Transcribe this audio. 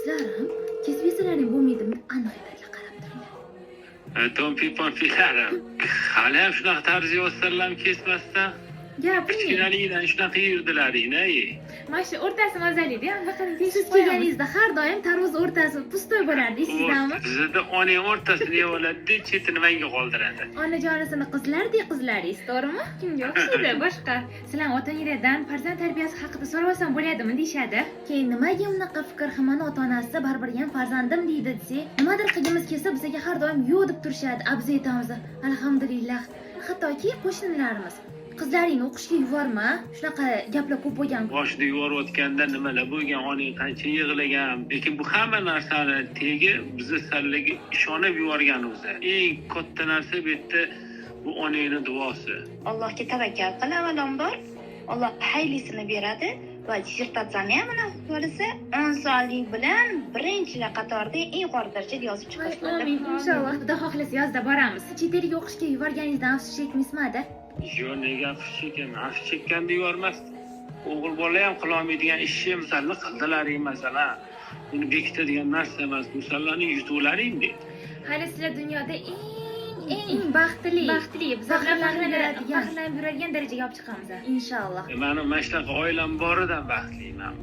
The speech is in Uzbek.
Qizlarim, kesib yesalaring bo'lmaydimi? Aniq aytadilar, qarab turinglar. To'mpi pompilarim haliyam shunaqa tarzda yozsalar kesmasdan. Gapiring. Kichkinaligidan shunaqa yurdilaring. Mana shu o'rtasi mazalida ham faqat Siz teshib qo'yamiz. kelganingizda har doim tarvuz o'rtasi пустой bo'lardi, esingizdami? Bizada onang o'rtasini yeb oladida, chetini menga qoldiradi. Onajonisini qizlardek qizlaringiz, to'g'rimi? Kimga o'xshaydi boshqa? Sizlar ota-onalardan farzand tarbiyasi haqida so'rab bo'ladimi deyishadi. Keyin nimaga bunaqa fikr, hammani ota onasi baribir ham farzandim deydi desak, nimadir qilgimiz kelsa, bizga har doim yo'q deb turishadi. A biz aytamiz: "Alhamdulillah". Hattoki qo'shnilarimiz "Qizlaringni o'qishga yuborma", shunaqa gaplar ko'p bo'lgan. Boshida yuborayotganda nimalar bo'lgan, onang qancha yig'lagan, lekin bu hamma narsani tegi bizni sallaga ishonib yuborganimiz. Eng katta narsa bu yerda bu onangni duosi. Allohga tavakkal qil avvalambor. Alloh xayrlisini beradi va dissertatsiyani ham, mana, xohlasa, osonlik bilan birinchilar qatorida eng yuqori darajada yozib Voy, chiqasizlar. Amin, inshaalloh. Xudo xohlasa, yozda boramiz. Chet elga o'qishga yuborganingizdan afsus chekmaysizmi, ada? Yo'q, nega afsus chekaman? Afsus chekkanda yubormasdim. O'g'il bola ham qilolmaydigan ishni musalla qildilaring, masalan, uni bekitadigan narsa emas, musallani yutuvlaring de. Hali sizlar dunyoda eng eng baxtli, baxtli, biz bilan faxrlanib faxrlanib yuradigan. Faxrlanib yuradigan darajaga olib chiqamiz. Inshaalloh. Mani mana shunaqa oilam boridan baxtliman.